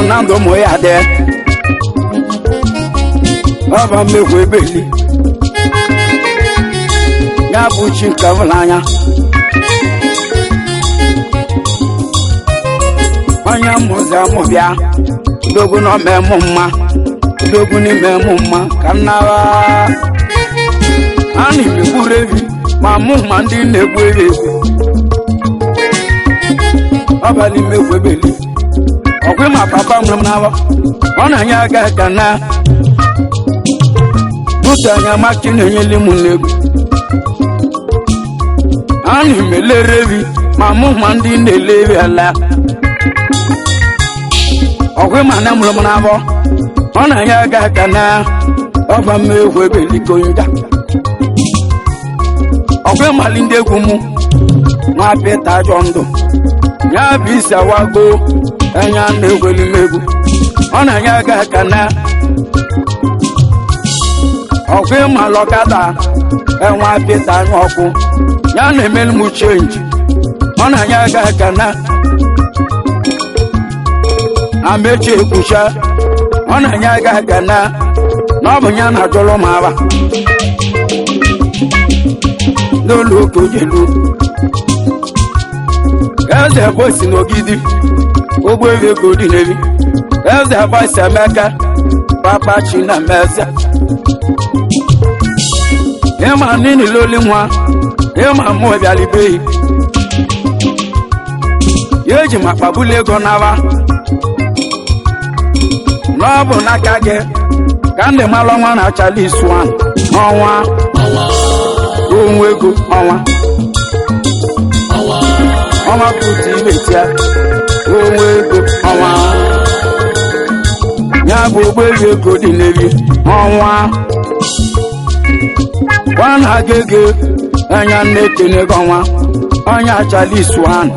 Na ndụ mụ ya dị ọba mmekwu ebeli ya bụ chi nke anya. Onye mmụzi amụ bịa odogwu na ome mụ mma, odogwu n'ime mụ mma ka nnawa a na-egburu evi ma mụ ma ndị na-egbu evi egbu ọbalị mmekwu ebeli ọkwa ma papa m n'awa ọ na-enye aka ka na butu anya maki na-enyeli m n'egwu. A na-emelere evi ma mụ ma ndị na-ele evi ala ọkwa ma na mụrụ m n'abọ ọ na-enye aka ka na ọba mmekwu ebeli konja. Ọkwa ịmali ndị egwu mụ nwa Pita ajọ ndụ ya bụ isi awago anya na-egweli m egwu ọ na-enye aka ka na ọkwa ịmalụ ọkada enwa Pita anya ọkụ ya na-emelu m change ọ na-enye aka ka na amechi ekwucha ọ na-enye aka ka na na ọ bụ ya na-ajụlụ m aba n'ụlọ ụka ojelu eze bosi n'ogidi ụgbọelu ego dị n'ebi eze bosi emeka papa chinameze ịma nini loli nwa ịma mụ bịara ibeyi ya eji ma kpagbuli ego n'aba n'ọ bụ n'aka gị ka ndị malụ ọnwa na-achala isu ahụ n'ọnwa onwe ego ọnwa ọnwa pụta ibe tia onwe ego ọnwa ya bụ ụgbọelu ego dị n'ebi ọnwa gwana aga ego anya nne-ekene gị ọnwa ọnya achala isu ahụ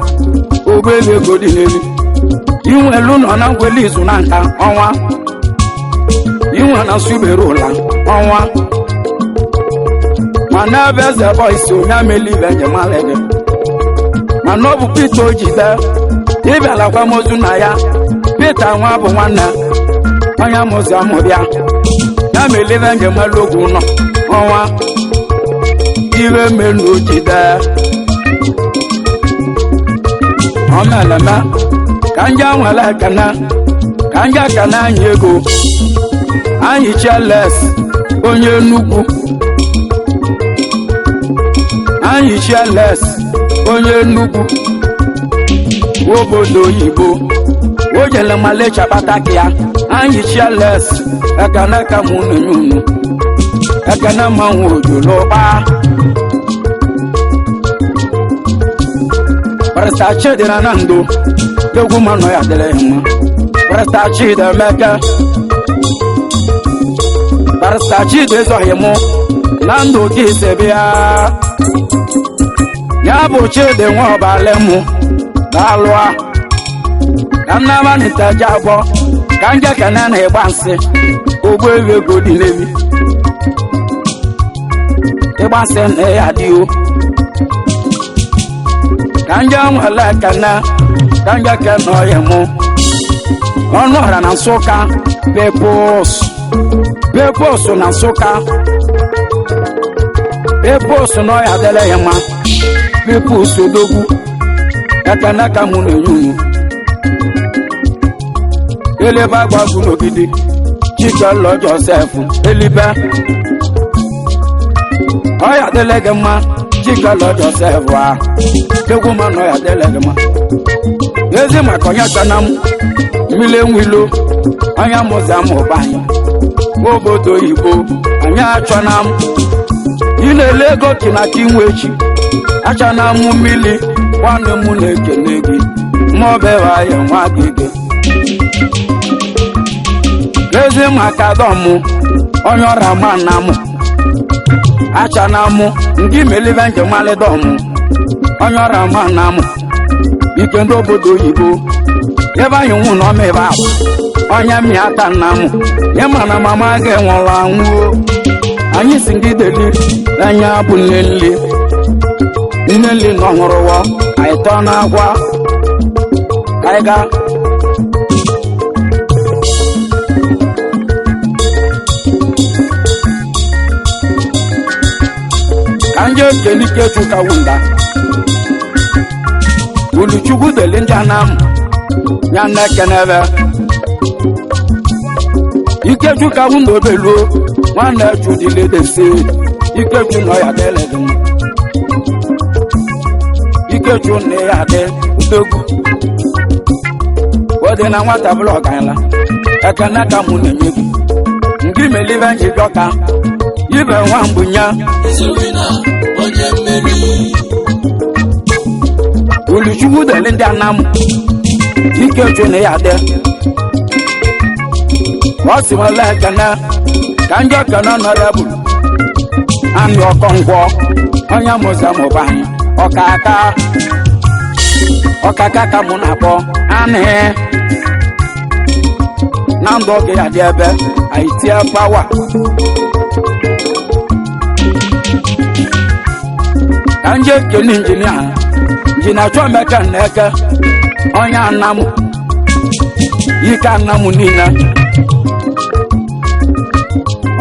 ụgbọelu ego dị n'ebi inwelu nọ na ngwele izu na nka ọnwa inwe na nsubere ụla ọnwa mana ebe eze bọisi onye amelibe njem gị mana ọ bụ Pita ojide ịbịala kwamozu na ya Pita nwa bụ nwanne onye amụzi amụbịa ya melibe njem ogwu nọ ọnwa iwe melu ojide omeleme ka nje nwere ekene ka nje ekene anyị ego anyị cheles onye Enugwu anyị cheles onye Enugwu obodo oyibo o jele malecha kpata ka ya anyị cheles ekene ka mụ na-enye unu ekene mmanwụ ojolokpa Barrister Chidi na Nando egwu mmanụ ya dịrị ya mma. Barrister Chidi Emeka, Barrister Chidi ezoghị mụ na ndụ gị sebe ya ya bụ Chidi nwa ọbalị mụ daalụa ka nnabanitaji abụọ ka nje kene na ịgba nsị ụgbọelu ego dị n'ebi ịgba nsị na ya adịghị ka nje nwere ekene ka nje kene ọyị mụ ọnụ ọra na Nsụka Peoples Peoples na Nsụka Peoples na ọya adịla ya mma. Peoples odogwu ekene ka mụ na-enye unu elebe agbagwu n'ogidi Chikelo Joseph elibe ọya adịla gị mma. Chikelo Joseph a egwu ma na ọya adịla gị mma ezi maka onye chana m mmiri enwilo onye mụzi amụba anyị obodo oyibo anyị achọna m ị na-ele ego kina ka inwe echi achana m mmiri nwanne m na-ekene gị ma ọ ya nwa gị gị ezi maka dọmụ onye ọra ma na mụ achana mụ ndị melibe njem alịdọmụ onye ọra ma na mụ ike ndị obodo oyibo ebe anyị nwụ na ọma ebe ahụ onye mmịata nna mụ ịma na mama gị nwụrụ anwụ anyị si gị deli anya bụ nne nli nne nli na ọhụrụwọ anyị tọọ na agwa anyị ga Ka nje ekele Ikechu ka wunda Uluchukwu deli ndị anam ya na-ekenebe Ikechu ka wunda obeluo nwanne chudiledesi Ikechu nọ ya dịlị gị mma. Ikechu nne ya dị udogwu ọ dị na nwata bụrụ ọgaranya. Ekene ka mụ na-enye gị ndị melibe nji bịọka ibe nwa mgbunya. Ezewina, onye mmeri. Oluchukwu deli ndị anam Ikechu na ya dị ọ sị nwere ekene ka ndị ekene nọrọ ebulu anụ ọkọ ngwọ onye mụzamụba anyị ọkaka ọkaka ka mụ na-akpọ anị na ndụ gị ya dị ebe anyị tie pawa ka ndị ekene injinia injinia Chọmeke na-eke onye anamụ ike anamụ niile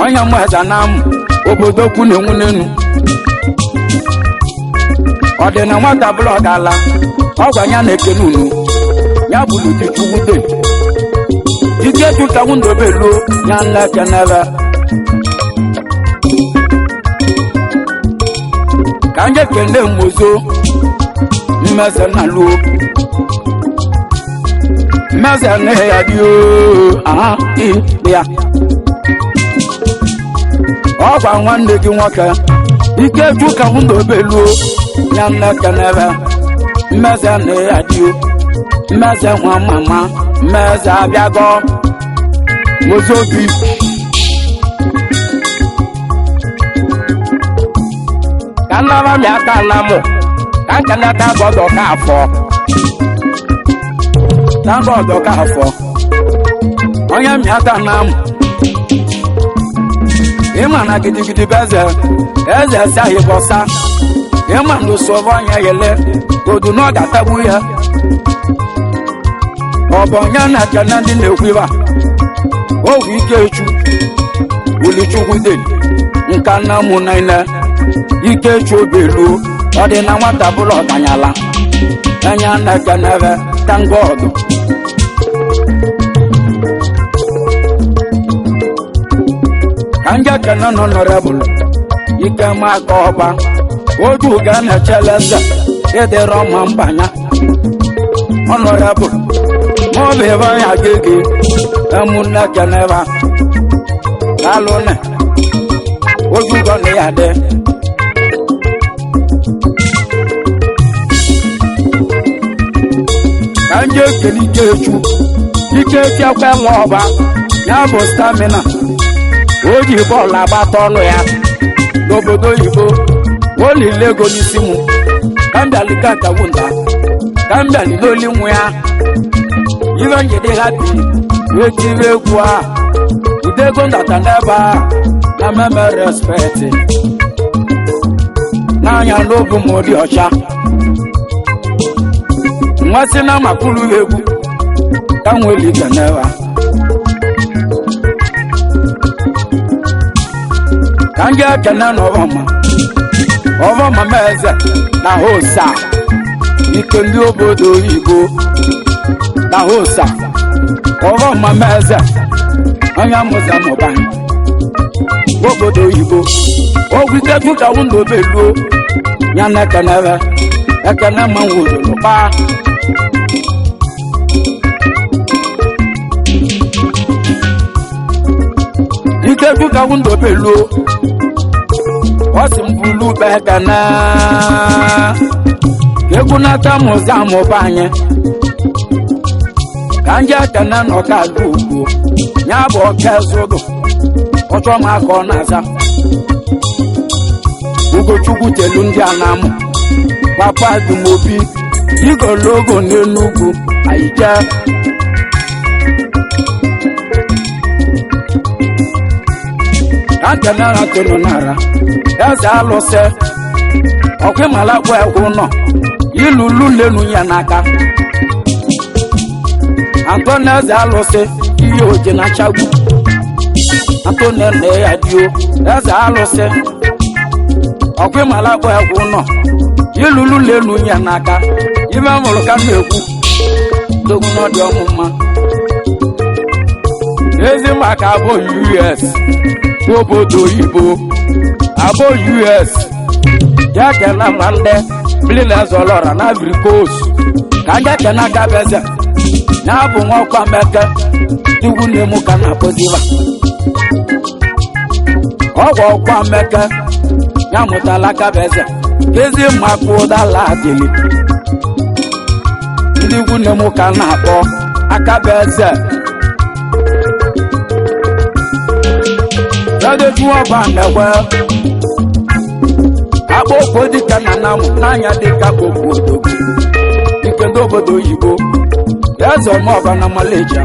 onye mụ eze anamụ obodo kwu na-enwu n'enu ọ dị na nwata bụla ọ gaala ọgwa ya na-ekene unu ya bụrụ Chukwu Ikechu ka nwundobe luo ya nna-ekenebe ka nje kele mmozo mmeze na luo mmeze na ya dị oo aha i ya ọgwa nwanne gị nwoke Ikechu ka nwundobe luo ya nna-ekenebe mmeze na ya dị o mmeze nwa mama mmeze abịago mozobi Ka nnara mi ata na mụ ka nkanata gọdọ ka afọ. Na ọdọ ka afọ onye mịata na m ịma na gidigidi bụ eze eze si ahị bọsa ịma na usoro onye yele odu na ọ ga-atagbu ya ọ bụ onye na-ekene ndị na-ekwu ibe a ogwu Ikechu Ulichukwu dị nka nna mụ niile Ikechu obelu ọ dị na nwata bụrụ ọganyala anya na-ekenebe tangọdụ ka nje kene nọ nọrebụlụ ike ma aka ọba oju ga na-echele eze ịdịrọ ma mbanya ọnọrebụlụ ma ọ bụ ebe ya gege emunne keneba alụne ojugo na ya dị ka nje ekele Ikechu Ikechu ekwe nwa ọba ya bụ stamina o ji bọọlụ agbata ọnụ ya n'obodo oyibo o lile ego n'isi mụ ka m bịalika kawunda ka m bịali n'oli nwa ya ibe njide ha biri wee tiri egwu a ude ego ndata n'ebe a na mmemme respect n'anya n'obu m dị ọcha nwa si na makụrụ egwu ka m nwere ike n'ebe a ka m jee kene na ọvọma ọvọma m eze na hosa ike ndị obodo oyibo na hosa ọvọma m eze onye mụza mụba obodo oyibo ogwu Ikechu ka wụ na obeluo ya na ekenebe ekene ma nwụdoro kpaa Ikechu ka wụ na obeluo ọ sị m bulu ube ekene ka egwu nata mụza mụba anyị ka nje ekene na ọka ala ugwu ya bụ ọka ezụdụ ọchọ m aka ọ na-aza Ugochukwu telu ndị anamụ papa dumobi igologo n'Enugwu anyị jee ka nkenara tonu nara eze alụsị ọkwa ekwu nọ ilulu lenu ya n'aka Antoni eze alụsị ihe oji na chagbu Antoni na ya dio eze alụsị. Ọkwa ịmala akpọ egwu nọ ilulu lelu ya n'aka ime mụrụ ka m na-ekwu dogwu n'ọdị ọmụ mma. Ezi maka abụ US, obodo oyibo, abụ US ya kena ma ndị mmiri na-ezo ọlọra na Ivory Coast. Ka ndị kena aka bụ eze ya bụ nwa ọkwa meke igwu na-emu ka na-akpọziba ọgwụ ọkwa meke ya mụtala aka bụ eze ezi maka ụdala adịlị ndị ikwu nne m ka na-akpọ aka bụ eze ọba na-ekwe akpa okwu dịka na namụ n'anya dịka okwu odogwu nke ndị obodo oyibo eze ọmọba na Malaysia.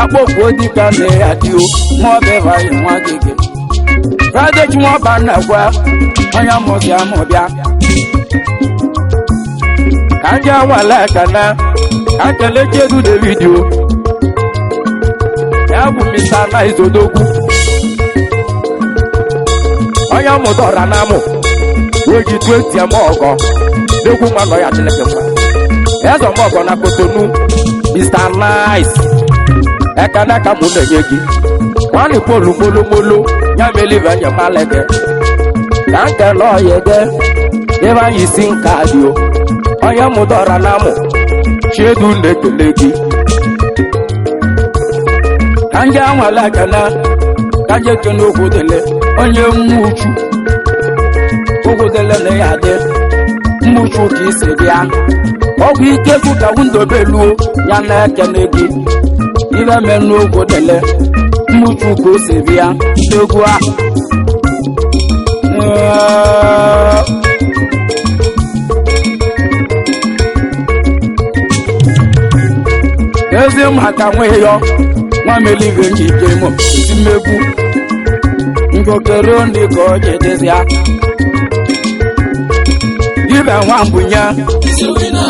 Akpa okwu dịka na ya dio maọbụ ịba ya nwa gị Fraịde ọba na-ekwe onye mụzi amụ bịa. Ka ndị awala ekene, ka nkele Chedu David o, ya bụ Mr. Nice Odogwu, onye mụtọra na mụ oji 20 eme ọgọ n'egwu nwa nọ ya Chineke mma eze ọmọgọ na Kotonu. Mr. Nice, ekene ka mụ na-enye gị nwanne polu molomolo ya melive nyemalege. Ka nkele ọya ege ebe anyị si nka dị o, onye mụtọra na mụ Chiedu na-ekele gị. Ka ndị anwale ekene, ka ndị ekene okwu dịle onye mmuchu okwu dịle na ya dị mmuchu ka isi bịa ọgwụ ike kwu ka windobe luo ya na-ekene gị ibe menụ okwu dịle mmuchu ka o si bịa egwu ahụ. Ezi maka nweyọ nwa melive njike mụ esi mmegbu ngokere ndị ka o jedezia ibe nwa mbunye. Isi wina,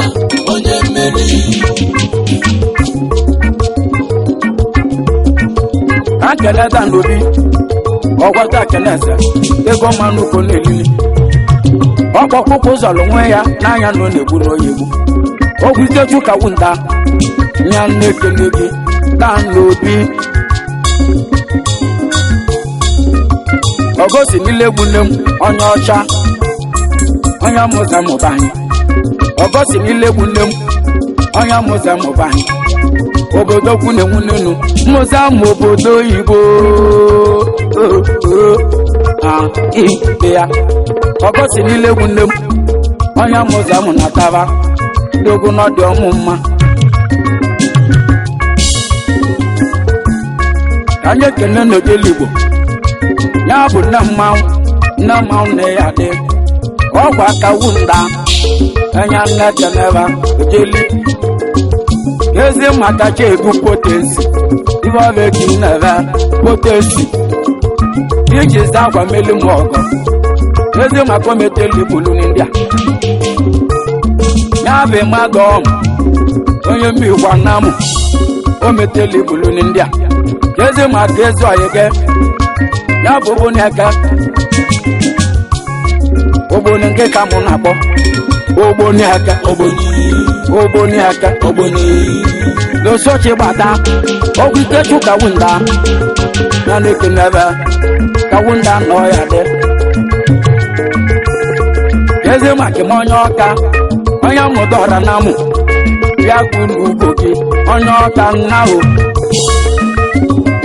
onye mmeri. Ka nkeleta n'obi ọgwata kenese ego mmanụ ko na-elili ọkpọkpụkpụ ụzọlụ nwe ya n'anya na ọ na-egbu n'onye egbu ogwu ikechu ka wunta ya na-ekele gị taa n'obi ọgosi niile egwu nne m onye ọcha onye mụza mụba anyị ọgosi niile egwu nne m onye mụza mụba anyị obodo kwu na-enwu n'enu mmụza ma obodo oyibo ibe ya ọgosi niile egwu nne m onye mụza mụ na taba dogo n'ọdị ọmụ mma. Ka anyị ekene n'odeli Igbo ya bụ nne mmanwụ nne mmanwụ na ya dị ọgwụ aka wunda anya nne keneba ojeli ezi maka chebu potensi ibe ọbụ eki nnebe potensi iji za akwa meli m ọgọ ezi maka ometeli bulu ndị a ya bụ mmadụ ọmụ onye mmikwa namụ o meteli bulu ndị a ezi maka ezi ọyị gị ya bụ ogboni eke ogboni nke ka mụ na-akpọ ogboni eke. Ogboni. Ogboni eke. Ogboni. N'osochi gbata ọgwụ ikechu ka wunda ya na-eke n'ebe ka wunda nọ ya dị ezi maka ime onye ọka onye mụta ọra na mụ ya kwuru ugbo gị onye ọka nna o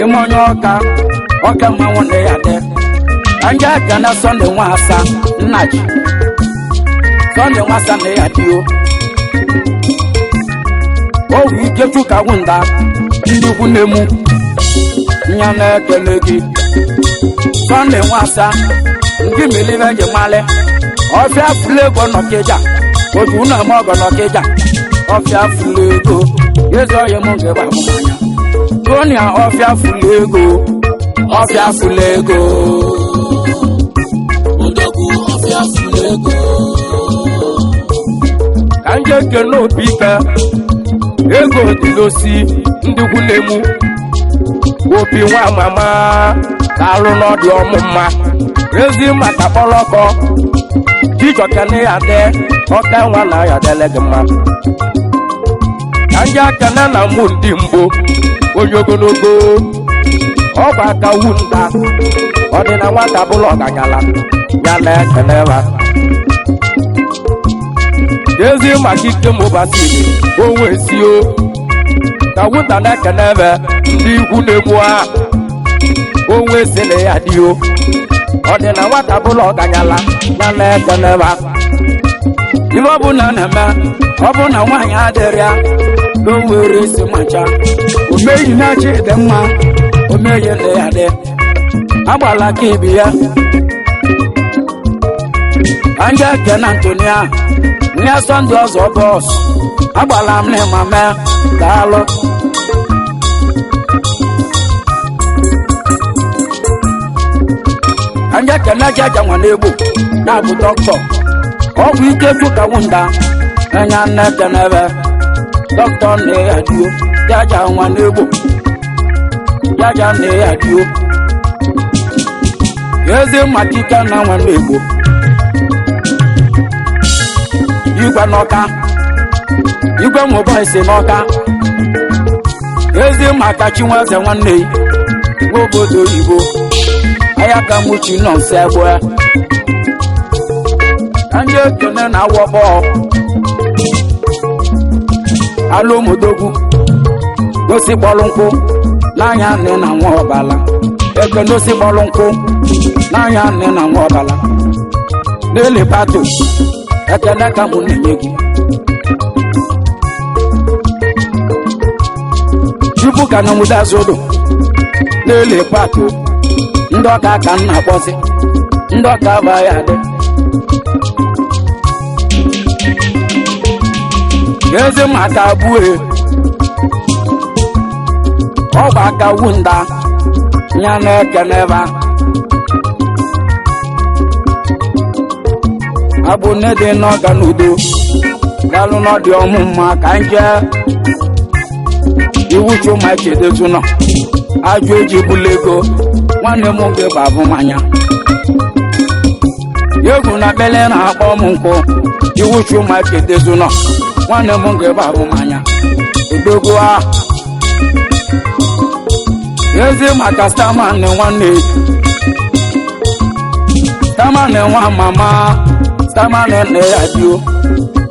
ime onye ọka ọka mmanwụ na ya dị ka ndị aka na Sọnde nwa asa nna ji Sọnde nwa asa na ya dị o owu ikechu ka wunda ndị ukwu na-emu nya na-ekele gị Sọnde nwa asa nke melibe njem malị ọfịa fụlụ ego nọkịja otu ụlọ eme ọgọ nọkịja ọfịa fụlụ ego eze ọhịa m nke gbabụ mmanya tonia ọfịa fụlụ ego ọfịa fụlụ ego. Odogwu ọfịa furu ego. Ka ndị ekene obi ike ego dị n'osi ndị ukwu na-emu opi nwa mama. Daalụ n'ọdị ọmụ mma. Ezi maka kpọlọkọ. Chijioke na ya dị ọka nwa na ya dele gị mma. Ka ndị akene na mụ ndị mbụ onye ogologo ọgba aka wu nta ọ dị na nwata bụla ọganyala ya na ekene ha. Ezi maka ike mụbasiri onwe si o ka wụnta na-ekene ebe ndị ikwu na-egbu ha onwe si na ya dị o ọ dị na nwata bụla ọganyala ya na-ekene ha. Ife ọ bụla na-eme, ọ bụ na nwaanyị adịrị ya na o nwere isi macha omeyi na-achị dị mma, omeyi na ya dị agbala ka ibi ya anja kena Antonia nye sọnde ọzọ bọs agbala m na mama daalụ. Anja kena jaja nwa n'egbu na-abụ dọkịta ọgwụ ike chụka wụnda anya nne kenebe dọkịta nne ya dio jaja nwa n'egbu jaja nne ya dio eze maka ike na nwa n'egbu igwe n'ọka igwe nwụbọ isi n'ọka eze maka chinweze nwanne nwa obodo oyibo anya ka mụchi nọ nso egbe ka ndị ekene na-awọkpọ alụmodogwu gosi kpọrọ nkwụ n'anya nne na nwa ọbala ekene osi kpọrọ nkwụ n'anya nne na nwa ọbala n'ele pato ekene ka mụ na-enye gị chukwu ka na mụda zodo n'ele pato ndị ọka ka m na-akpọzi ndị ọka abaghị adị. Eze maka abue ọgba aka wunda ya na-ekeneba abụ nne dị n'ọga n'udo galụ n'ọdị ọmụ mma ka nje iwu chuma echedetu nọ ajụ eji bụla ego nwanne m oge bụ abụ mmanya egwu na bele na-akpọ m nkụ iwu chuma echedetu nọ nwanne m ga-ebe abụ mmanya odogwu a ezi maka staman nwanne staman nwa mama staman nne ya dio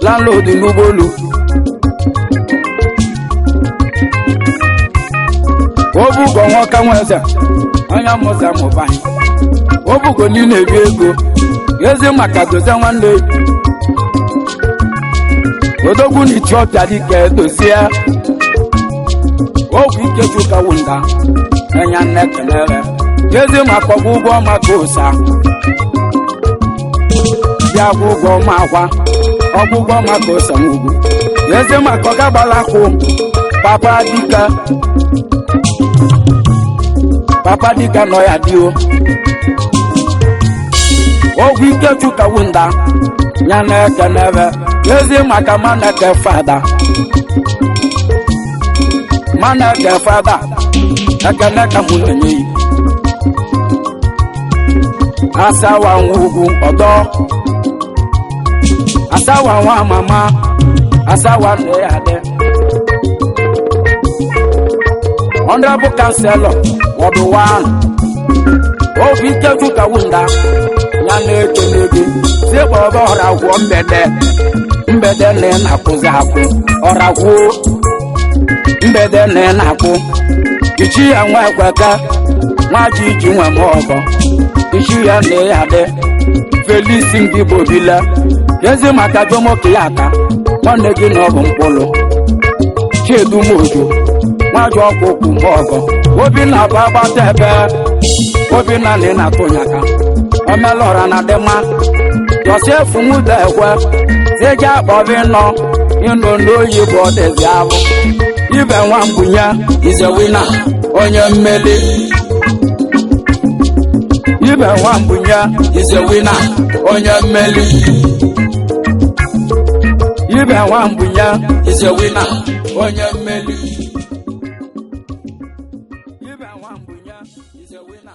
landlord n'ụgbọelu obugo nwoke nweze onye mụza mụbanyị obugo niile ebi ego ezi maka dozie nwanne odogwu na Etiopia dịka edozie ogwu ikechuka wunda enya nne kenere ezi maka ọgwụgwọ maka ụsa bịa gwụgwọ ma akwa ọgwụgwọ maka ụsa nwugwu ezi maka ọgagbalakwụ papa dịka papa dịka nọ ya dio ogwu ikechuka wunda ya na-ekenere ezi maka maneke fada maneke fada ekene ka mụ na-enye yi asawa nwa ugwu ọdọ asawa nwa mama asawa nne ya dị honorable kanselọ wọdụ wan obi ikeju ka wunda ya na-ekene gị si kpọba ọra gwụọ mgbede mgbede na ị na-akwụzi akwụ ọra gwuo mgbede na ị na-akwụ ichi ya nwa ekweka nwa ji ji nwe m ọgọ ichi ya na ya dị Felisi ndị bobila ezi maka jomoke ya aka nwanne gị na ọ bụ mkpụrụ chiedumojo nwajọ ọkpụkpụ m ọgọ obi na-abụ agbata ebe obi na na ị na-atụnye aka omelọra na dị mma Josef nwude ekwe sịja akpọbi nọ ịnụ n'oyi bụ ọdịzi abụ ibe nwa mbunye izewina onye mmeli ibe nwa mbunye izewina onye mmeli ibe nwa mbunye izewina onye mmeli ibe nwa mbunye izewina.